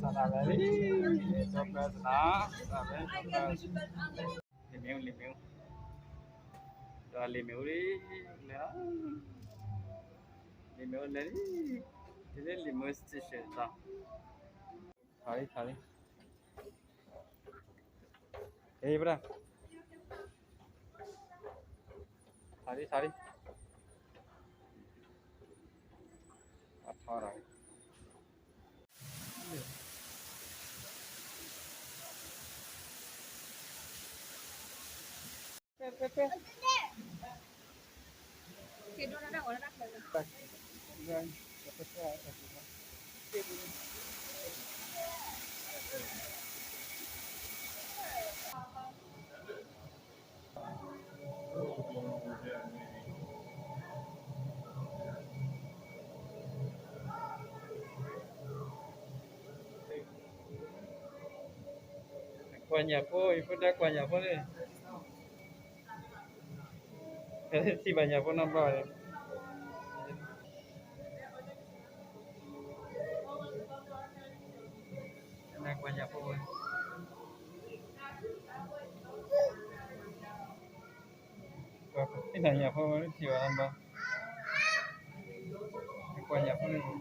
လံ, လံာ်မ့ၣ်အူ လံာ်မ့ၣ်အူ, ဒီးလံာ်မ့ၣ်အူလံ, လဲၤလီၤ, လံာ်မ့ၣ်အူလဲၤလံ, တုၤလၢလံာ်မ့ၣ်အူ station လီၤ, ထီၣ်လံ ထီၣ်လံ, ဟ့ၣ်ပဒၣ်, ထီၣ်လံ ထီၣ်လံ, အထီၣ်လံ. ကွၢ်ညၣ်ဖိ, ယဖိဒါကွၢ်ညၣ်ဖိန့ၣ်, ထံၣ်ဘၣ်ညၣ်ဖိနီတဘျီ, ကွၢ်ညၣ်ဖိ, ကွၢ်ညၣ်ဖိန့ၣ်, ထံၣ်ဘၣ်နီတဘျီ, ကွၢ်ညၣ်ဖိန့ၣ်.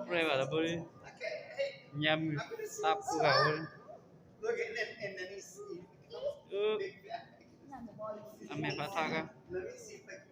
Prueba la bol, ညါမုၢ်သးပှၢ်ဝဲ, အမဲာ်ဖးထီခါ,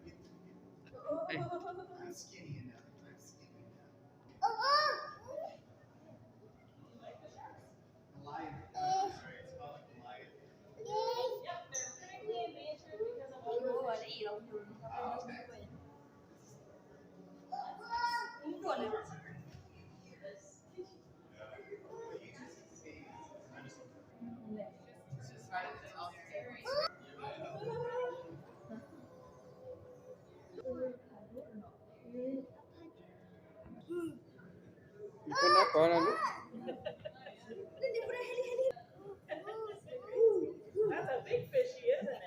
That's a big fishy, isn't it?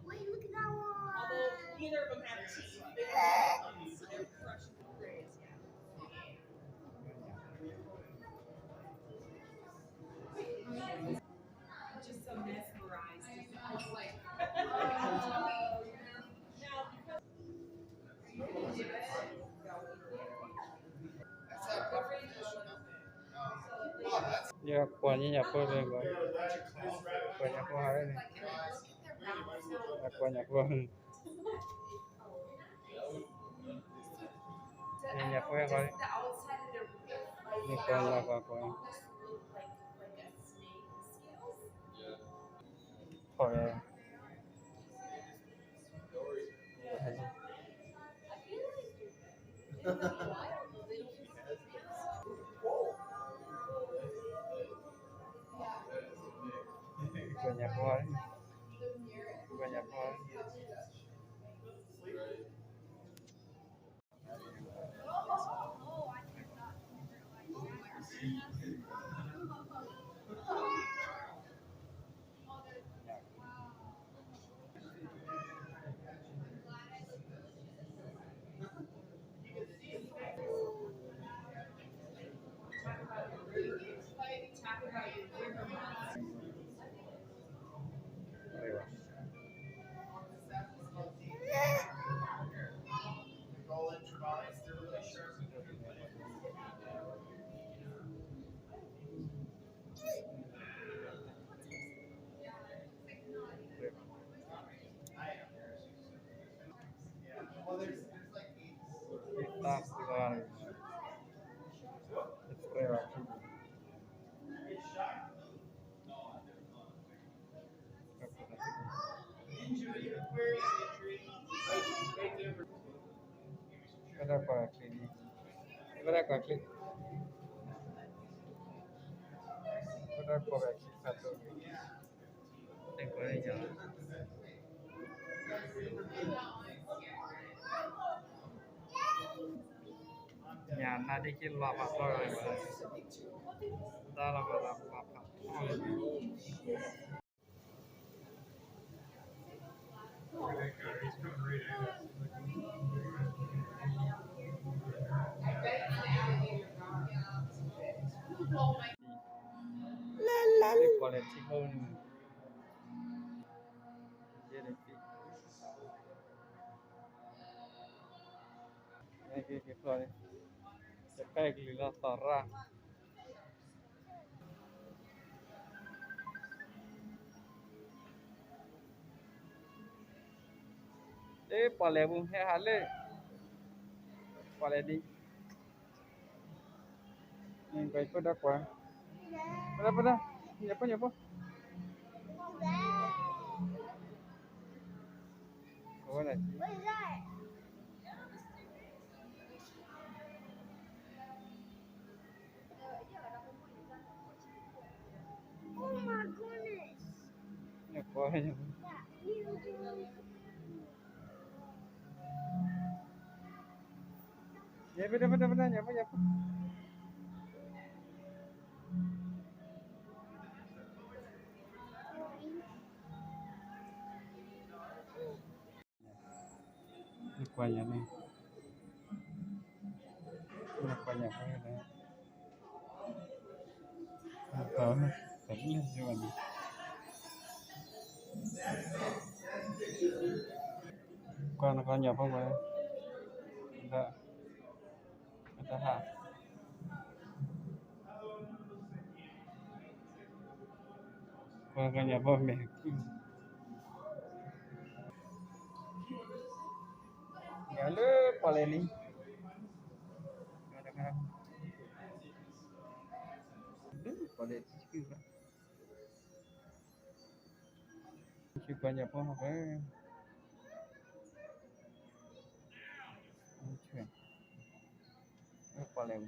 Wait, look at that one. Although neither of them have teeth, they have, um, they're crushed. Just so mesmerized. I was like, oh. Now, because Yá, kua̱ nyí nyàpó lí, kua̱ nyàpó ha lí, kua̱ nyàpó, nyàpó ha lí, kua̱ nyàpó, kua̱. ဘၣ်တၢ်ကွၢ်ချံ, ဘၣ်တၢ်ကွၢ်ချံ, ဘၣ်တၢ်ကွၢ်ချံဖးဒိၣ်, တၢ်ကွၢ်ညါ, ညါနၤဒ်က့ၤလီၤဖးဖျီၣ်ဝဲ, တၢ်လီၤဖးလီၤဖးဖးဖျီၣ်ဝဲ. Quality ဖိန့ၣ်, ယဲန့ၣ်, ယပဲကလံၤလီၤသီရၣ်. လၢပီၣ်လဲၣ်ပူၤ ဟဲဟးလၢ ပီၣ်လဲၣ်ဒံး, ကွၢ်ဖိဒီးကွၢ်, ပဒၣ်ပဒၣ်, ညၣ်ဖိညၣ်ဖိ, အဝဲဒၣ် Oh my goodness. နကွၢ်ယၤန့ၣ်, နကွၢ်ယၤဖဲလဲၣ်, နကွၢ်, နကွၢ်ယၤဖဲလဲၣ်, ကွၢ်နကွၢ်ယၤဖဲလဲၣ်, ဒီး အတဟး, ကွၢ်ကညီဘီမ့ၢ်, ယၤလၢပီၣ်လဲၣ်လံ, လၢပီၣ်လဲၣ်လံ, ဆူကွၢ်ညၣ်ဖိဟီၣ်ဝဲ, လၢပီၣ်လဲၣ်,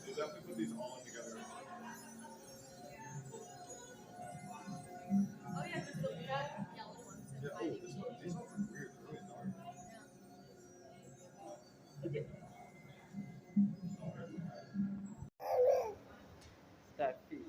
They definitely put these all in together. Oh, yeah, this one, that yellow one. Yeah, oh, this one. These ones are weird. They're really dark. Yeah. Look at that feet.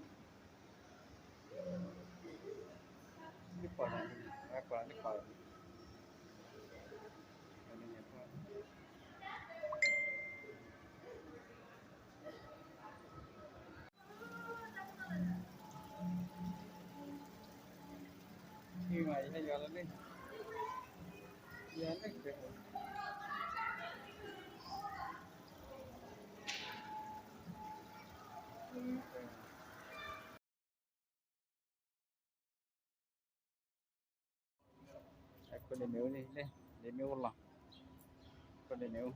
အခိၣ်န့ၣ်မ့ၣ်အူန့ၣ်လဲၣ်, န့ၣ်မ့ၣ်အူလီၤ, အခိၣ်န့ၣ်မ့ၣ်အူ,